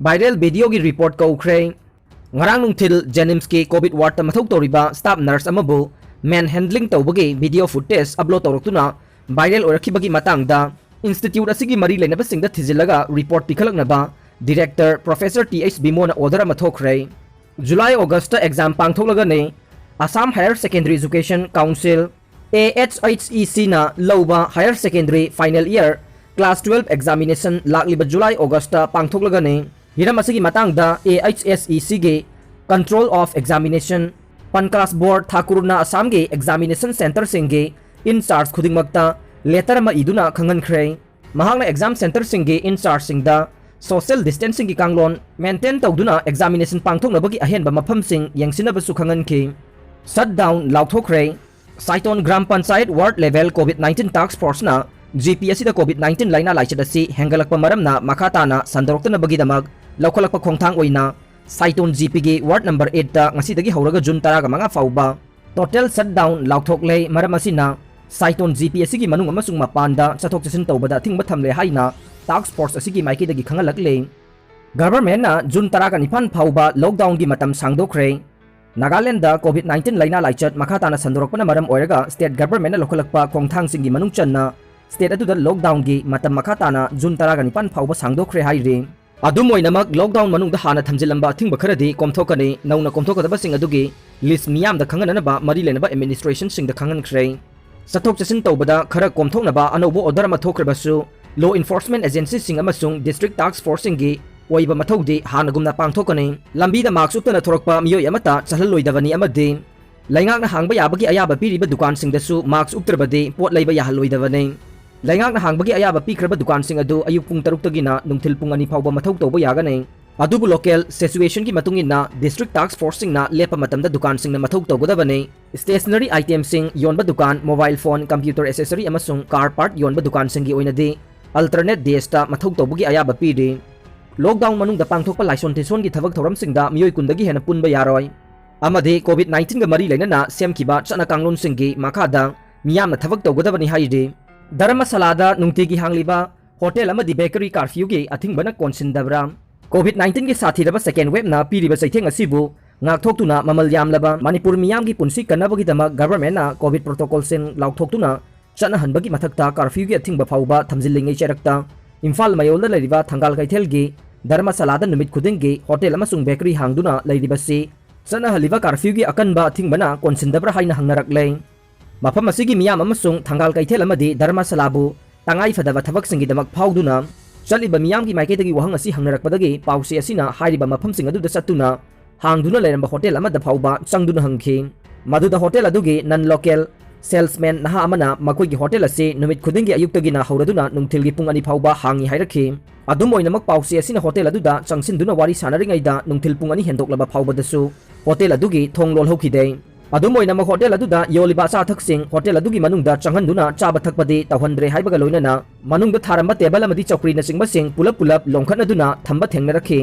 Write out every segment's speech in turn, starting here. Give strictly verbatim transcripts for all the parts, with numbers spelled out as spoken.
Viral videoꯒꯤ report ꯀꯧꯈ꯭ꯔꯦ꯫ ꯉꯔꯥꯡ ꯅꯨꯡꯊꯤꯜ JNIMSꯀꯤ COVID wardꯇ ꯃꯊꯧ ꯇꯧꯔꯤꯕ staff nurse ꯑꯃꯕꯨ manhandling ꯇꯧꯕꯒꯤ video footage upload ꯇꯧꯔꯛꯇꯨꯅ viral ꯑꯣꯏꯔꯛꯈꯤꯕꯒꯤ ꯃꯇꯥꯡꯗ institute ꯑꯁꯤꯒꯤ ꯃꯔꯤ ꯂꯩꯅꯕꯁꯤꯡꯗ ꯊꯤꯖꯤꯜꯂꯒ report ꯄꯤꯈꯠꯂꯛꯅꯕ director Professor T H ꯕꯤꯃꯣꯅ order ꯑꯃ ꯊꯣꯛꯈ꯭ꯔꯦ꯫ July Augustꯇ exam ꯄꯥꯡꯊꯣꯛꯂꯒꯅꯤ꯫ Assam Higher Secondary Education Council, AHSECꯅ ꯂꯧꯕ higher secondary final year class twelve examination ꯂꯥꯛꯂꯤꯕ July Augustꯇ ꯄꯥꯡꯊꯣꯛꯂꯒꯅꯤ꯫ ꯍꯤꯔꯝ ꯑꯁꯤꯒꯤ ꯃꯇꯥꯡꯗ AHSECꯒꯤ Control of Examination Pankaj Bor Thakurꯅ ꯑꯁꯥꯝꯒꯤ examination centreꯁꯤꯡꯒꯤ in charge ꯈꯨꯗꯤꯡꯃꯛꯇ letter ꯑꯃ ꯏꯗꯨꯅ ꯈꯪꯍꯟꯈ꯭ꯔꯦ꯫ ꯃꯍꯥꯛꯅ exam centreꯁꯤꯡꯒꯤ in chargeꯁꯤꯡꯗ social distancingꯒꯤ ꯀꯥꯡꯂꯣꯟ maintain ꯇꯧꯗꯨꯅ examination ꯄꯥꯡꯊꯣꯛꯅꯕꯒꯤ ꯑꯍꯦꯟꯕ ꯃꯐꯝꯁꯤꯡ ꯌꯦꯡꯁꯤꯟꯅꯕꯁꯨ ꯈꯪꯍꯟꯈꯤ꯫ Shutdown ꯂꯥꯎꯊꯣꯛꯈ꯭ꯔꯦ꯫ ꯁꯥꯏꯇꯣꯟ gram panchayat ward level COVID nineteen task forceꯅ GP ꯑꯁꯤꯗ COVID nineteen ꯂꯥꯏꯅꯥ ꯂꯥꯏꯆꯠ ꯑꯁꯤ ꯍꯦꯟꯒꯠꯂꯛꯄ ꯃꯔꯝꯅ ꯃꯈꯥ ꯇꯥꯅ ꯁꯟꯗꯣꯔꯛꯇꯅꯕꯒꯤꯗꯃꯛ ꯂꯧꯈꯠꯂꯛꯄ ꯈꯣꯡꯊꯥꯡ ꯑꯣꯏꯅ ꯁꯥꯏꯇꯣꯟ GPꯒꯤ ward number eightꯇ ꯉꯁꯤꯗꯒꯤ ꯍꯧꯔꯒ June ꯇꯔꯥꯒ ꯃꯉꯥ ꯐꯥꯎꯕ total shutdown ꯂꯥꯎꯊꯣꯛꯂꯦ꯫ ꯃꯔꯝ ꯑꯁꯤꯅ ꯁꯥꯏꯇꯣꯟ GP ꯑꯁꯤꯒꯤ ꯃꯅꯨꯡ ꯑꯃꯁꯨꯡ ꯃꯄꯥꯟꯗ ꯆꯠꯊꯣꯛ ꯆꯠꯁꯤꯟ ꯇꯧꯕꯗ ꯑꯊꯤꯡꯕ ꯊꯝꯂꯦ ꯍꯥꯏꯅ task force ꯑꯁꯤꯒꯤ ꯃꯥꯏꯀꯩꯗꯒꯤ ꯈꯪꯍꯜꯂꯛꯂꯦ꯫ Governmentꯅ June ꯇꯔꯥꯒ ꯅꯤꯄꯥꯟ ꯐꯥꯎꯕ lockdownꯒꯤ ꯃꯇꯝ ꯁꯥꯡꯗꯣꯛꯈ꯭ꯔꯦ꯫ ꯅꯥꯒꯥꯂꯦꯟꯗ COVID nineteen ꯂꯥꯏꯅꯥ ꯂꯥꯏꯆꯠ ꯃꯈꯥ ꯇꯥꯅ ꯁꯟꯗꯣꯔꯛꯄꯅ ꯃꯔꯝ ꯑꯣꯏꯔꯒ state governmentꯅ ꯂꯧꯈꯠꯂꯛꯄ ꯈꯣꯡꯊꯥꯡꯁꯤꯡꯒꯤ ꯃꯅꯨꯡ ꯆꯟꯅ state ꯑꯗꯨꯗ lockdownꯒꯤ ꯃꯇꯝ ꯃꯈꯥ ꯇꯥꯅ June ꯇꯔꯥꯒ ꯅꯤꯄꯥꯟ ꯐꯥꯎꯕ ꯁꯥꯡꯗꯣꯛꯈ꯭ꯔꯦ ꯍꯥꯏꯔꯤ꯫ ꯑꯗꯨꯝ ꯑꯣꯏꯅꯃꯛ, lockdown ꯃꯅꯨꯡꯗ ꯍꯥꯟꯅ ꯊꯝꯖꯤꯜꯂꯝꯕ ꯑꯊꯤꯡꯕ ꯈꯔꯗꯤ ꯀꯣꯝꯊꯣꯛꯀꯅꯤ꯫ ꯅꯧꯅ ꯀꯣꯝꯊꯣꯛꯀꯗꯕꯁꯤꯡ ꯑꯗꯨꯒꯤ list ꯃꯤꯌꯥꯝꯗ ꯈꯪꯍꯟꯅꯅꯕ ꯃꯔꯤ ꯂꯩꯅꯕ administrationꯁꯤꯡꯗ ꯈꯪꯍꯟꯈ꯭ꯔꯦ꯫ ꯆꯠꯊꯣꯛ ꯆꯠꯁꯤꯟ ꯇꯧꯕꯗ ꯈꯔ ꯀꯣꯝꯊꯣꯛꯅꯕ ꯑꯅꯧꯕ order ꯑꯃ ꯊꯣꯛꯈ꯭ꯔꯕꯁꯨ, law enforcement agencyꯁꯤꯡ ꯑꯃꯁꯨꯡ district task forceꯁꯤꯡꯒꯤ ꯑꯣꯏꯕ ꯃꯊꯧꯗꯤ ꯍꯥꯟꯅꯒꯨꯝꯅ ꯄꯥꯡꯊꯣꯛꯀꯅꯤ꯫ ꯂꯝꯕꯤꯗ mask ꯎꯞꯇꯅ ꯊꯣꯔꯛꯄ ꯃꯤꯑꯣꯏ ꯑꯃꯠꯇ ꯆꯠꯍꯜꯂꯣꯏꯗꯕꯅꯤ ꯑꯃꯗꯤ ꯂꯩꯉꯥꯛꯅ ꯍꯥꯡꯕ ꯌꯥꯕꯒꯤ ꯑꯌꯥꯕ ꯄꯤꯔꯤꯕ ꯗꯨꯀꯥꯟꯁꯤꯡꯗꯁꯨ mask ꯎꯞꯇ꯭ꯔꯕꯗꯤ ꯄꯣꯠ ꯂꯩꯕ ꯌꯥꯍꯜꯂꯣꯏꯗꯕꯅꯤ꯫ ꯂꯩꯉꯥꯛꯅ ꯍꯥꯡꯕꯒꯤ ꯑꯌꯥꯕ ꯄꯤꯈ꯭ꯔꯕ ꯗꯨꯀꯥꯟꯁꯤꯡ ꯑꯗꯨ ꯑꯌꯨꯛ ꯄꯨꯡ ꯇꯔꯨꯛꯇꯒꯤꯅ ꯅꯨꯡꯊꯤꯜ ꯄꯨꯡ ꯑꯅꯤ ꯐꯥꯎꯕ ꯃꯊꯧ ꯇꯧꯕ ꯌꯥꯒꯅꯤ꯫ ꯑꯗꯨꯕꯨ local situationꯒꯤ ꯃꯇꯨꯡ ꯏꯟꯅ district task forceꯁꯤꯡꯅ ꯂꯦꯞꯄ ꯃꯇꯝꯗ ꯗꯨꯀꯥꯟꯁꯤꯡꯅ ꯃꯊꯧ ꯇꯧꯒꯗꯕꯅꯤ꯫ Stationery itemꯁꯤꯡ ꯌꯣꯟꯕ ꯗꯨꯀꯥꯟ, mobile phone, computer accessory ꯑꯃꯁꯨꯡ car part ꯌꯣꯟꯕ ꯗꯨꯀꯥꯟꯁꯤꯡꯒꯤ ꯑꯣꯏꯅꯗꯤ alternate daysꯇ ꯃꯊꯧ ꯇꯧꯕꯒꯤ ꯑꯌꯥꯕ ꯄꯤꯔꯤ꯫ Lockdown ꯃꯅꯨꯡꯗ ꯄꯥꯡꯊꯣꯛꯄ ꯂꯥꯏꯁꯣꯟ ꯊꯤꯁꯣꯟꯒꯤ ꯊꯕꯛ ꯊꯧꯔꯝꯁꯤꯡꯗ ꯃꯤꯑꯣꯏ ꯀꯨꯟꯗꯒꯤ ꯍꯦꯟꯅ ꯄꯨꯟꯕ ꯌꯥꯔꯣꯏ ꯑꯃꯗꯤ COVID nineteenꯒ ꯃꯔꯤ ꯂꯩꯅꯅ ꯁꯦꯝꯈꯤꯕ ꯆꯠꯅ ꯀꯥꯡꯂꯣꯟꯁꯤꯡꯒꯤ ꯃꯈꯥꯗ ꯃꯤꯌꯥꯝꯅ ꯊꯕꯛ ꯇꯧꯒꯗꯕꯅꯤ ꯍꯥꯏꯔꯤ꯫ ꯙꯔꯃꯁꯥꯂꯥꯗ ꯅꯨꯡꯇꯤꯒꯤ ꯍꯥꯡꯂꯤꯕ hotel ꯑꯃꯗꯤ bakery curfewꯒꯤ ꯑꯊꯤꯡꯕꯅ ꯀꯣꯟꯁꯤꯟꯗꯕ꯭ꯔꯥ? COVID nineteen ꯒꯤ ꯁꯥꯊꯤꯔꯕ second wave ꯅ ꯄꯤꯔꯤꯕ ꯆꯩꯊꯦꯡ ꯑꯁꯤꯕꯨ ꯉꯥꯛꯊꯣꯛꯇꯨꯅ ꯃꯃꯜ ꯌꯥꯝꯂꯕ ꯃꯅꯤꯄꯨꯔ ꯃꯤꯌꯥꯝꯒꯤ ꯄꯨꯟꯁꯤ ꯀꯟꯅꯕꯒꯤꯗꯃꯛ government ꯅ COVID protocol ꯁꯤꯡ ꯂꯥꯎꯊꯣꯛꯇꯨꯅ ꯆꯠꯅꯍꯟꯕꯒꯤ ꯃꯊꯛꯇ curfew ꯒꯤ ꯑꯊꯤꯡꯕ ꯐꯥꯎꯕ ꯊꯝꯖꯤꯜꯂꯤꯉꯩ ꯆꯩꯔꯛꯇ ꯏꯝꯐꯥꯜ ꯃꯌꯣꯜꯗ ꯂꯩꯔꯤꯕ ꯊꯪꯒꯥꯜ ꯀꯩꯊꯦꯜꯒꯤ ꯙꯔꯃꯁꯥꯂꯥꯗ ꯅꯨꯃꯤꯠ ꯈꯨꯗꯤꯡꯒꯤ ꯍꯣꯇꯦꯜ ꯑꯃꯁꯨꯡ bakery ꯍꯥꯡꯗꯨꯅ ꯂꯩꯔꯤꯕꯁꯤ ꯆꯠꯅꯍꯜꯂꯤꯕ curfew ꯒꯤ ꯑꯀꯟꯕ ꯑꯊꯤꯡꯕꯅ ꯀꯣꯟꯁꯤꯟꯗꯕ꯭ꯔꯥ ꯍꯥꯏꯅ ꯍꯪꯅꯔꯛꯂꯦ꯫ ꯃꯐꯝ ꯑꯁꯤꯒꯤ ꯃꯤꯌꯥꯝ ꯑꯃꯁꯨꯡ ꯊꯪꯒꯥꯜ ꯀꯩꯊꯦꯜ ꯑꯃꯗꯤ ꯙꯔꯃꯁꯥꯂꯥꯕꯨ ꯇꯉꯥꯏ ꯐꯗꯕ ꯊꯕꯛꯁꯤꯡꯒꯤꯗꯃꯛ ꯐꯥꯎꯗꯨꯅ ꯆꯠꯂꯤꯕ ꯃꯤꯌꯥꯝꯒꯤ ꯃꯥꯏꯀꯩꯗꯒꯤ ꯋꯥꯍꯪ ꯑꯁꯤ ꯍꯪꯅꯔꯛꯄꯗꯒꯤ ꯄꯥꯎꯆꯦ ꯑꯁꯤꯅ ꯍꯥꯏꯔꯤꯕ ꯃꯐꯝꯁꯤꯡ ꯑꯗꯨꯗ ꯆꯠꯇꯨꯅ ꯍꯥꯡꯗꯨꯅ ꯂꯩꯔꯝꯕ ꯍꯣꯇꯦꯜ ꯑꯃꯗ ꯐꯥꯎꯕ ꯆꯪꯗꯨꯅ ꯍꯪꯈꯤ꯫ ꯃꯗꯨꯗ ꯍꯣꯇꯦꯜ ꯑꯗꯨꯒꯤ non local salesman ꯅꯍꯥ ꯑꯃꯅ ꯃꯈꯣꯏꯒꯤ ꯍꯣꯇꯦꯜ ꯑꯁꯤ ꯅꯨꯃꯤꯠ ꯈꯨꯗꯤꯡꯒꯤ ꯑꯌꯨꯛꯇꯒꯤꯅ ꯍꯧꯔꯗꯨꯅ ꯅꯨꯡꯊꯤꯜꯒꯤ ꯄꯨꯡ ꯑꯅꯤ ꯐꯥꯎꯕ ꯍꯥꯡꯉꯤ ꯍꯥꯏꯔꯛꯈꯤ꯫ ꯑꯗꯨꯝ ꯑꯣꯏꯅꯃꯛ ꯄꯥꯎꯆꯦ ꯑꯁꯤꯅ ꯍꯣꯇꯦꯜ ꯑꯗꯨꯗ ꯆꯪꯁꯤꯟꯗꯨꯅ ꯋꯥꯔꯤ ꯁꯥꯟꯅꯔꯤꯉꯩꯗ ꯅꯨꯡꯊꯤꯜ ꯄꯨꯡ ꯑꯅꯤ ꯍꯦꯟꯗꯣꯛꯂꯕ ꯐꯥꯎꯕꯗꯁꯨ ꯍꯣꯇꯦꯜ ꯑꯗꯨꯒꯤ ꯊꯣꯡ ꯂꯣꯜꯍꯧꯈꯤꯗꯦ꯫ ꯑꯗꯨꯝ ꯑꯣꯏꯅꯃꯛ ꯍꯣꯇꯦꯜ ꯑꯗꯨꯗ ꯌꯣꯜꯂꯤꯕ ꯑꯆꯥ ꯑꯊꯛꯁꯤꯡ ꯍꯣꯇꯦꯜ ꯑꯗꯨꯒꯤ ꯃꯅꯨꯡꯗ ꯆꯪꯍꯟꯗꯨꯅ ꯆꯥꯕ ꯊꯛꯄꯗꯤ ꯇꯧꯍꯟꯗ꯭ꯔꯦ ꯍꯥꯏꯕꯒ ꯂꯣꯏꯅꯅ ꯃꯅꯨꯡꯗ ꯊꯥꯔꯝꯕ table ꯑꯃꯗꯤ ꯆꯧꯀ꯭ꯔꯤꯅꯆꯤꯡꯕꯁꯤꯡ ꯄꯨꯂꯞ ꯄꯨꯂꯞ ꯂꯣꯡꯈꯠꯅꯗꯨꯅ ꯊꯝꯕ ꯊꯦꯡꯅꯔꯛꯈꯤ꯫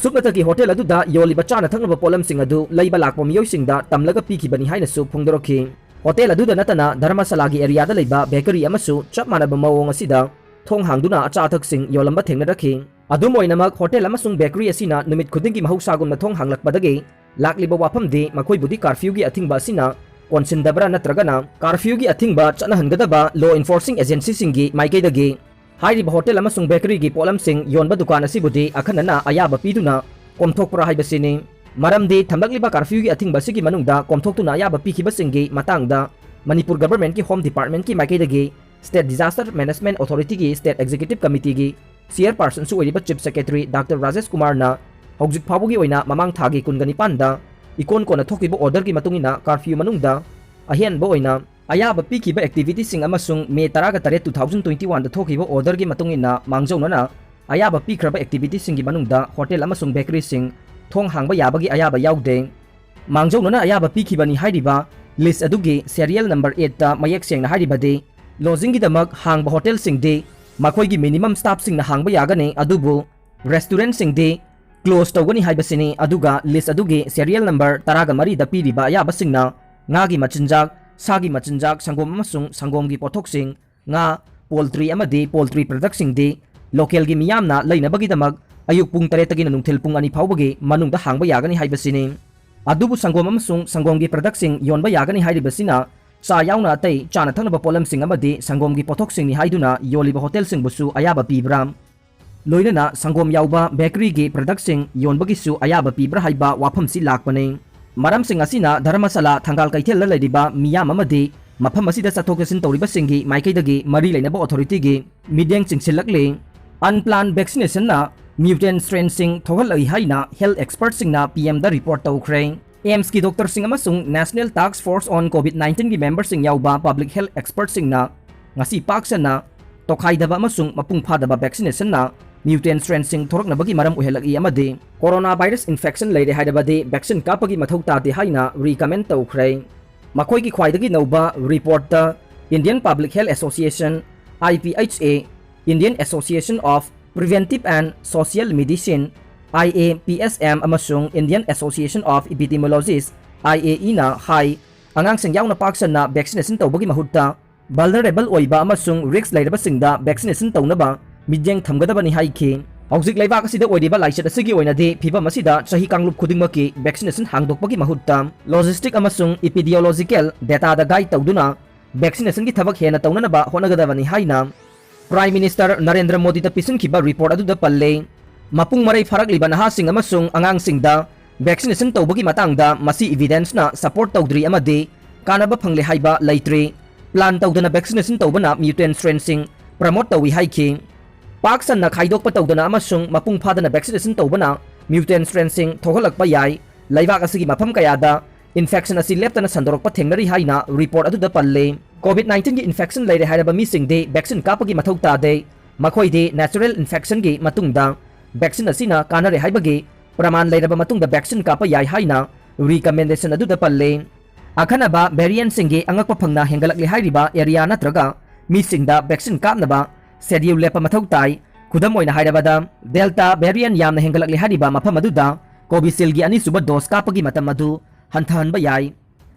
ꯁꯨꯞꯅꯇꯒꯤ ꯍꯣꯇꯦꯜ ꯑꯗꯨꯗ ꯌꯣꯜꯂꯤꯕ ꯆꯥꯅ ꯊꯛꯅꯕ ꯄꯣꯠꯂꯝꯁꯤꯡ ꯑꯗꯨ ꯂꯩꯕ ꯂꯥꯛꯄ ꯃꯤꯑꯣꯏꯁꯤꯡꯗ ꯇꯝꯂꯒ ꯄꯤꯈꯤꯕꯅꯤ ꯍꯥꯏꯅꯁꯨ ꯐꯣꯡꯗꯣꯔꯛꯈꯤ꯫ ꯍꯣꯇꯦꯜ ꯑꯗꯨꯗ ꯅꯠꯇꯅ ꯙꯔꯃꯁꯥꯂꯥꯒꯤ areaꯗ ꯂꯩꯕ bakery ꯑꯃꯁꯨ ꯆꯞ ꯃꯥꯟꯅꯕ ꯃꯑꯣꯡ ꯑꯁꯤꯗ ꯊꯣꯡ ꯍꯥꯡꯗꯨꯅ ꯑꯆꯥ ꯑꯊꯛꯁꯤꯡ ꯌꯣꯜꯂꯝꯕ ꯊꯦꯡꯅꯔꯛꯈꯤ꯫ ꯑꯗꯨꯝ ꯑꯣꯏꯅꯃꯛ ꯍꯣꯇꯦꯜ ꯑꯃꯁꯨꯡ bakery ꯑꯁꯤꯅ ꯅꯨꯃꯤꯠ ꯈꯨꯗꯤꯡꯒꯤ ꯃꯍꯧꯁꯥꯒꯨꯝꯅ ꯊꯣꯡ ꯍꯥꯡꯂꯛꯄꯗꯒꯤ ꯂꯥꯛꯂꯤꯕ ꯋꯥꯐꯝꯗꯤ ꯃꯈꯣꯏꯕꯨꯗꯤ curfewꯒꯤ ꯑꯊꯤꯡꯕ ꯑꯁꯤꯅ ꯀꯣꯟꯁꯤꯟꯗꯕ꯭ꯔꯥ ꯅꯠꯇ꯭ꯔꯒꯅ curfewꯒꯤ ꯑꯊꯤꯡꯕ ꯆꯠꯅꯍꯟꯒꯗꯕ law enforcing agencyꯁꯤꯡꯒꯤ ꯃꯥꯏꯀꯩꯗꯒꯤ ꯍꯥꯏꯔꯤꯕ ꯍꯣꯇꯦꯜ ꯑꯃꯁꯨꯡ bakeryꯒꯤ ꯄꯣꯠꯂꯝꯁꯤꯡ ꯌꯣꯟꯕ ꯗꯨꯀꯥꯟ ꯑꯁꯤꯕꯨꯗꯤ ꯑꯈꯟꯅꯅ ꯑꯌꯥꯕ ꯄꯤꯗꯨꯅ ꯀꯣꯝꯊꯣꯛꯄ꯭ꯔꯥ ꯍꯥꯏꯕꯁꯤꯅꯤ꯫ ꯃꯔꯝꯗꯤ ꯊꯝꯂꯛꯂꯤꯕ curfewꯒꯤ ꯑꯊꯤꯡꯕ ꯑꯁꯤꯒꯤ ꯃꯅꯨꯡꯗ ꯀꯣꯝꯊꯣꯛꯇꯨꯅ ꯑꯌꯥꯕ ꯄꯤꯈꯤꯕꯁꯤꯡꯒꯤ ꯃꯇꯥꯡꯗ ꯃꯅꯤꯄꯨꯔ governmentꯀꯤ Home Departmentꯀꯤ ꯃꯥꯏꯀꯩꯗꯒꯤ State Disaster Management Authorityꯒꯤ State Executive Committeeꯒꯤ chairpersonꯁꯨ ꯑꯣꯏꯔꯤꯕ Chief Secretary Doctor ꯔꯥꯖꯦꯁ ꯀꯨꯃꯥꯔꯅ ꯍꯧꯖꯤꯛ ꯐꯥꯎꯕꯒꯤ ꯑꯣꯏꯅ ꯃꯃꯥꯡ ꯊꯥꯒꯤ ꯀꯨꯟꯒ ꯅꯤꯄꯥꯟꯗ ꯏꯀꯣꯟ ꯀꯣꯟꯅ ꯊꯣꯛꯈꯤꯕ orderꯒꯤ ꯃꯇꯨꯡ ꯏꯟꯅ curfew ꯃꯅꯨꯡꯗ ꯑꯍꯦꯟꯕ ꯑꯣꯏꯅ ꯑꯌꯥꯕ ꯄꯤꯈꯤꯕ activityꯁꯤꯡ ꯑꯃꯁꯨꯡ May ꯇꯔꯥꯒ ꯇꯔꯦꯠ, two thousand twenty oneꯗ ꯊꯣꯛꯈꯤꯕ orderꯒꯤ ꯃꯇꯨꯡ ꯏꯟꯅ ꯃꯥꯡꯖꯧꯅꯅ ꯑꯌꯥꯕ ꯄꯤꯈ꯭ꯔꯕ activityꯁꯤꯡꯒꯤ ꯃꯅꯨꯡꯗ ꯍꯣꯇꯦꯜ ꯑꯃꯁꯨꯡ bakeryꯁꯤꯡ ꯊꯣꯡ ꯍꯥꯡꯕ ꯌꯥꯕꯒꯤ ꯑꯌꯥꯕ ꯌꯥꯎꯗꯦ꯫ ꯃꯥꯡꯖꯧꯅꯅ ꯑꯌꯥꯕ ꯄꯤꯈꯤꯕꯅꯤ ꯍꯥꯏꯔꯤꯕ list ꯑꯗꯨꯒꯤ serial number eightꯇ ꯃꯌꯦꯛ ꯁꯦꯡꯅ ꯍꯥꯏꯔꯤꯕꯗꯤ, lodgingꯒꯤꯗꯃꯛ ꯍꯥꯡꯕ ꯍꯣꯇꯦꯜꯁꯤꯡꯗꯤ ꯃꯈꯣꯏꯒꯤ minimum staffꯁꯤꯡꯅ ꯍꯥꯡꯕ ꯌꯥꯒꯅꯤ, ꯑꯗꯨꯕꯨ restaurantꯁꯤꯡꯗꯤ close ꯇꯧꯒꯅꯤ ꯍꯥꯏꯕꯁꯤꯅꯤ꯫ ꯑꯗꯨꯒ list ꯑꯗꯨꯒꯤ serial number ꯇꯔꯥꯒ ꯃꯔꯤꯗ ꯄꯤꯔꯤꯕ ꯑꯌꯥꯕꯁꯤꯡꯅ ꯉꯥꯒꯤ ꯃꯆꯤꯟꯖꯥꯛ, ꯁꯥꯒꯤ ꯃꯆꯤꯟꯖꯥꯛ, ꯁꯪꯒꯣꯝ ꯑꯃꯁꯨꯡ ꯁꯪꯒꯣꯝꯒꯤ ꯄꯣꯠꯊꯣꯛꯁꯤꯡ, ꯉꯥ, poultry ꯑꯃꯗꯤ poultry productꯁꯤꯡꯗꯤ localꯒꯤ ꯃꯤꯌꯥꯝꯅ ꯂꯩꯅꯕꯒꯤꯗꯃꯛ ꯑꯌꯨꯛ ꯄꯨꯡ ꯇꯔꯦꯠꯇꯒꯤꯅ ꯅꯨꯡꯊꯤꯜ ꯄꯨꯡ ꯑꯅꯤ ꯐꯥꯎꯕꯒꯤ ꯃꯅꯨꯡꯗ ꯍꯥꯡꯕ ꯌꯥꯒꯅꯤ ꯍꯥꯏꯕꯁꯤꯅꯤ꯫ ꯑꯗꯨꯕꯨ ꯁꯪꯒꯣꯝ ꯑꯃꯁꯨꯡ ꯁꯪꯒꯣꯝꯒꯤ productꯁꯤꯡ ꯌꯣꯟꯕ ꯌꯥꯒꯅꯤ ꯍꯥꯏꯔꯤꯕꯁꯤꯅ ꯆꯥ ꯌꯥꯎꯅ ꯑꯇꯩ ꯆꯥꯅ ꯊꯛꯅꯕ ꯄꯣꯠꯂꯝꯁꯤꯡ ꯑꯃꯗꯤ ꯁꯪꯒꯣꯝꯒꯤ ꯄꯣꯠꯊꯣꯛꯁꯤꯡꯅꯤ ꯍꯥꯏꯗꯨꯅ ꯌꯣꯜꯂꯤꯕ ꯍꯣꯇꯦꯜꯁꯤꯡꯕꯨꯁꯨ ꯑꯌꯥꯕ ꯄꯤꯕ꯭ꯔꯥ? ꯂꯣꯏꯅꯅ ꯁꯪꯒꯣꯝ ꯌꯥꯎꯕ bakeryꯒꯤ productꯁꯤꯡ ꯌꯣꯟꯕꯒꯤꯁꯨ ꯑꯌꯥꯕ ꯄꯤꯕ꯭ꯔꯥ ꯍꯥꯏꯕ ꯋꯥꯐꯝꯁꯤ ꯂꯥꯛꯄꯅꯤ꯫ ꯃꯔꯝꯁꯤꯡ ꯑꯁꯤꯅ ꯙꯔꯃꯁꯥꯂꯥ ꯊꯪꯒꯥꯜ ꯀꯩꯊꯦꯜꯗ ꯂꯩꯔꯤꯕ ꯃꯤꯌꯥꯝ ꯑꯃꯗꯤ ꯃꯐꯝ ꯑꯁꯤꯗ ꯆꯠꯊꯣꯛ ꯆꯠꯁꯤꯟ ꯇꯧꯔꯤꯕꯁꯤꯡꯒꯤ ꯃꯥꯏꯀꯩꯗꯒꯤ ꯃꯔꯤ ꯂꯩꯅꯕ authorityꯒꯤ ꯃꯤꯠꯌꯦꯡ ꯆꯤꯡꯁꯤꯜꯂꯛꯂꯤ꯫ Unplanned vaccination mutant strainꯁꯤꯡ ꯊꯣꯛꯍꯜꯂꯛꯏ ꯍꯥꯏꯅ health expertꯁꯤꯡꯅ PMꯗ report ꯇꯧꯈ꯭ꯔꯦ꯫ AIIMSꯀꯤ doctorꯁꯤꯡ ꯑꯃꯁꯨꯡ National Task Force on COVID nineteenꯒꯤ memberꯁꯤꯡ ꯌꯥꯎꯕ public health expertꯁꯤꯡꯅ ꯉꯁꯤ ꯄꯥꯛ ꯁꯟꯅ ꯇꯣꯈꯥꯏꯗꯕ ꯑꯃꯁꯨꯡ ꯃꯄꯨꯡ ꯐꯥꯗꯕ vaccinationna mutant strainꯁꯤꯡ ꯊꯣꯔꯛꯅꯕꯒꯤ ꯃꯔꯝ ꯑꯣꯏꯍꯜꯂꯛꯏ ꯑꯃꯗꯤ coronavirus infection ꯂꯩꯔꯦ ꯍꯥꯏꯔꯕꯗꯤ vaccine ꯀꯥꯞꯄꯒꯤ ꯃꯊꯧ ꯇꯥꯗꯦ ꯍꯥꯏꯅ recommend ꯇꯧꯈ꯭ꯔꯦ꯫ ꯃꯈꯣꯏꯒꯤ ꯈ꯭ꯋꯥꯏꯗꯒꯤ ꯅꯧꯕ reportꯇ Indian Public Health Association, IPHA, Indian Association of Preventive and Social Medicine, IAPSM, ꯑꯃꯁꯨꯡ Indian Association of Epidemiologists, IAEꯅ ꯍꯥꯏ, ꯑꯉꯥꯡꯁꯤꯡ ꯌꯥꯎꯅ ꯄꯥꯛ ꯁꯟꯅ vaccination ꯇꯧꯕꯒꯤ ꯃꯍꯨꯠꯇ vulnerable ꯑꯣꯏꯕ ꯑꯃꯁꯨꯡ risk ꯂꯩꯔꯕꯁꯤꯡꯗ vaccination ꯇꯧꯅꯕ ꯃꯤꯠꯌꯦꯡ ꯊꯝꯒꯗꯕꯅꯤ ꯍꯥꯏꯈꯤ꯫ ꯍꯧꯖꯤꯛ ꯂꯩꯕꯥꯛ ꯑꯁꯤꯗ ꯑꯣꯏꯔꯤꯕ ꯂꯥꯏꯆꯠ ꯑꯁꯤꯒꯤ ꯑꯣꯏꯅꯗꯤ ꯐꯤꯚꯝ ꯑꯁꯤꯗ ꯆꯍꯤ ꯀꯥꯡꯂꯨꯞ ꯈꯨꯗꯤꯡꯃꯛꯀꯤ vaccination ꯍꯥꯡꯗꯣꯛꯄꯒꯤ ꯃꯍꯨꯠꯇ logistic ꯑꯃꯁꯨꯡ epidemiological dataꯗ guide ꯇꯧꯗꯨꯅ vaccinationꯒꯤ ꯊꯕꯛ ꯍꯦꯟꯅ ꯇꯧꯅꯅꯕ ꯍꯣꯠꯅꯒꯗꯕꯅꯤ ꯍꯥꯏꯅ Prime Minister ꯅꯔꯦꯟꯗ꯭ꯔ ꯃꯣꯗꯤꯗ ꯄꯤꯁꯤꯟꯈꯤꯕ report ꯑꯗꯨꯗ ꯄꯜꯂꯦ꯫ ꯃꯄꯨꯡ ꯃꯔꯩ ꯐꯥꯔꯛꯂꯤꯕ ꯅꯍꯥꯁꯤꯡ ꯑꯃꯁꯨꯡ ꯑꯉꯥꯡꯁꯤꯡꯗ vaccination ꯇꯧꯕꯒꯤ ꯃꯇꯥꯡꯗ ꯃꯁꯤ evidenceꯅ support ꯇꯧꯗ꯭ꯔꯤ ꯑꯃꯗꯤ ꯀꯥꯟꯅꯕ ꯐꯪꯂꯦ ꯍꯥꯏꯕ ꯂꯩꯇ꯭ꯔꯤ꯫ Plan ꯇꯧꯗꯅ vaccination ꯇꯧꯕꯅ mutant strainꯁꯤꯡ promote ꯇꯧꯏ ꯍꯥꯏꯈꯤ꯫ ꯄꯥꯛ ꯁꯟꯅ ꯈꯥꯏꯗꯣꯛꯄ ꯇꯧꯗꯅ ꯑꯃꯁꯨꯡ ꯃꯄꯨꯡ ꯐꯥꯗꯅ vaccination ꯇꯧꯕꯅ mutant strainꯁꯤꯡ ꯊꯣꯛꯍꯜꯂꯛꯄ ꯌꯥꯏ꯫ ꯂꯩꯕꯥꯛ ꯑꯁꯤꯒꯤ ꯃꯐꯝ ꯀꯌꯥꯗ infection ꯑꯁꯤ ꯂꯦꯞꯇꯅ ꯁꯟꯗꯣꯔꯛꯄ ꯊꯦꯡꯅꯔꯤ ꯍꯥꯏꯅ report ꯑꯗꯨꯗ ꯄꯜꯂꯤ꯫ COVID nineteenꯒꯤ infection ꯂꯩꯔꯦ ꯍꯥꯏꯔꯕ ꯃꯤꯁꯤꯡꯗꯤ vaccine ꯀꯥꯞꯄꯒꯤ ꯃꯊꯧ ꯇꯥꯗꯦ꯫ ꯃꯈꯣꯏꯗꯤ natural infectionꯒꯤ ꯃꯇꯨꯡꯗ vaccine ꯑꯁꯤꯅ ꯀꯥꯟꯅꯔꯦ ꯍꯥꯏꯕꯒꯤ ꯄ꯭ꯔꯃꯥꯟ ꯂꯩꯔꯕ ꯃꯇꯨꯡꯗ vaccine ꯀꯥꯞꯄ ꯌꯥꯏ ꯍꯥꯏꯅ recommendation ꯑꯗꯨꯗ ꯄꯜꯂꯤ꯫ ꯑꯈꯟꯅꯕ variantꯁꯤꯡꯒꯤ ꯑꯉꯛꯄ ꯐꯪꯅ ꯍꯦꯟꯒꯠꯂꯛꯂꯦ ꯍꯥꯏꯔꯤꯕ area ꯅꯠꯇ꯭ꯔꯒ ꯃꯤꯁꯤꯡꯗ vaccine ꯀꯥꯞꯅꯕ schedule ꯂꯦꯞꯄ ꯃꯊꯧ ꯇꯥꯏ꯫ ꯈꯨꯗꯝ ꯑꯣꯏꯅ ꯍꯥꯏꯔꯕꯗ, Delta variant ꯌꯥꯝꯅ ꯍꯦꯟꯒꯠꯂꯛꯂꯦ ꯍꯥꯏꯔꯤꯕ ꯃꯐꯝ ꯑꯗꯨꯗ Covisshieldꯒꯤ ꯑꯅꯤꯁꯨꯕ dose ꯀꯥꯞꯄꯒꯤ ꯃꯇꯝ ꯑꯗꯨ ꯍꯟꯊꯍꯟꯕ ꯌꯥꯏ꯫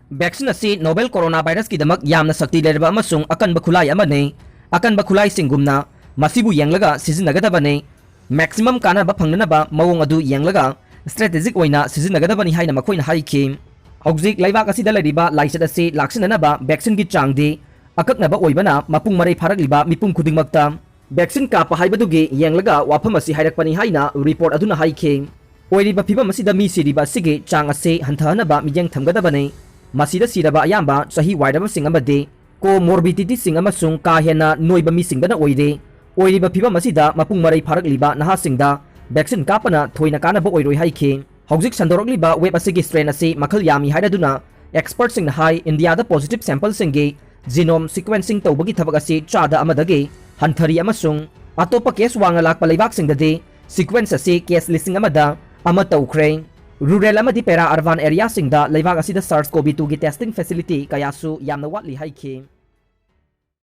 Vaccine ꯑꯁꯤ novel coronavirusꯀꯤꯗꯃꯛ ꯌꯥꯝꯅ ꯁꯛꯇꯤ ꯂꯩꯔꯕ ꯑꯃꯁꯨꯡ ꯑꯀꯟꯕ ꯈꯨꯠꯂꯥꯏ ꯑꯃꯅꯤ꯫ ꯑꯀꯟꯕ ꯈꯨꯠꯂꯥꯏꯁꯤꯡꯒꯨꯝꯅ ꯃꯁꯤꯕꯨ ꯌꯦꯡꯂꯒ ꯁꯤꯖꯤꯟꯅꯒꯗꯕꯅꯤ꯫ Maximum ꯀꯥꯟꯅꯕ ꯐꯪꯅꯅꯕ ꯃꯑꯣꯡ ꯑꯗꯨ ꯌꯦꯡꯂꯒ strategic ꯑꯣꯏꯅ ꯁꯤꯖꯤꯟꯅꯒꯗꯕꯅꯤ ꯍꯥꯏꯅ ꯃꯈꯣꯏꯅ ꯍꯥꯏꯈꯤ꯫ ꯍꯧꯖꯤꯛ ꯂꯩꯕꯥꯛ ꯑꯁꯤꯗ ꯂꯩꯔꯤꯕ ꯂꯥꯏꯆꯠ ꯑꯁꯤ ꯂꯥꯛꯁꯤꯟꯅꯅꯕ vaccine ꯒꯤ ꯆꯥꯡꯗꯤ ꯑꯀꯛꯅꯕ ꯑꯣꯏꯕꯅ ꯃꯄꯨꯡ ꯃꯔꯩ ꯐꯥꯔꯛꯂꯤꯕ ꯃꯤꯄꯨꯝ ꯈꯨꯗꯤꯡꯃꯛꯇ vaccine ꯀꯥꯞꯄ ꯍꯥꯏꯕꯗꯨꯒꯤ ꯌꯦꯡꯂꯒ ꯋꯥꯐꯝ ꯑꯁꯤ ꯍꯥꯏꯔꯛꯄꯅꯤ ꯍꯥꯏꯅ report ꯑꯗꯨꯅ ꯍꯥꯏꯈꯤ꯫ ꯑꯣꯏꯔꯤꯕ ꯐꯤꯕꯝ ꯑꯁꯤꯗ ꯃꯤ ꯁꯤꯔꯤꯕ ꯑꯁꯤꯒꯤ ꯆꯥꯡ ꯑꯁꯤ ꯍꯟꯊꯍꯟꯅꯕ ꯃꯤꯠꯌꯦꯡ ꯊꯝꯒꯗꯕꯅꯤ꯫ ꯃꯁꯤꯗ ꯁꯤꯔꯕ ꯑꯌꯥꯝꯕ ꯆꯍꯤ ꯋꯥꯏꯔꯕꯁꯤꯡ ꯑꯃꯗꯤ comorbidity ꯁꯤꯡ ꯑꯃꯁꯨꯡ ꯀꯥ ꯍꯦꯟꯅ ꯅꯣꯏꯕ ꯃꯤꯁꯤꯡꯗꯅ ꯑꯣꯏꯔꯤ꯫ ꯑꯣꯏꯔꯤꯕ ꯐꯤꯕꯝ ꯑꯁꯤꯗ ꯃꯄꯨꯡ ꯃꯔꯩ ꯐꯥꯔꯛꯂꯤꯕ ꯅꯍꯥꯁꯤꯡꯗ vaccine ꯀꯥꯞꯄꯅ ꯊꯣꯏꯅ ꯀꯥꯟꯅꯕ ꯑꯣꯏꯔꯣꯏ ꯍꯥꯏꯈꯤ꯫ ꯍꯧꯖꯤꯛ ꯁꯟꯗꯣꯔꯛꯂꯤꯕ wave ꯑꯁꯤꯒꯤ strain ꯑꯁꯤ ꯃꯈꯜ ꯌꯥꯝꯃꯤ ꯍꯥꯏꯔꯗꯨꯅ expertꯁꯤꯡꯅ ꯍꯥꯏ, ꯏꯟꯗꯤꯌꯥꯗ positive sample ꯁꯤꯡꯒꯤ genome sequencing ꯇꯧꯕꯒꯤ ꯊꯕꯛ ꯑꯁꯤ ꯆꯥꯗ ꯑꯃꯗꯒꯤ ꯍꯟꯊꯔꯤ ꯑꯃꯁꯨꯡ ꯑꯇꯣꯞꯄ case ꯋꯥꯡꯅ ꯂꯥꯛꯄ ꯂꯩꯕꯥꯛꯁꯤꯡꯗꯗꯤ sequence ꯑꯁꯤ case ꯂꯤꯁꯤꯡ ꯑꯃꯗ ꯑꯃ ꯇꯧꯈ꯭ꯔꯦ꯫ Rural ꯑꯃꯗꯤ para urban area ꯁꯤꯡꯗ ꯂꯩꯕꯥꯛ ꯑꯁꯤꯗ SARS-CoV two ꯒꯤ testing facility ꯀꯌꯥꯁꯨ ꯌꯥꯝꯅ ꯋꯥꯠꯂꯤ ꯍꯥꯏꯈꯤ꯫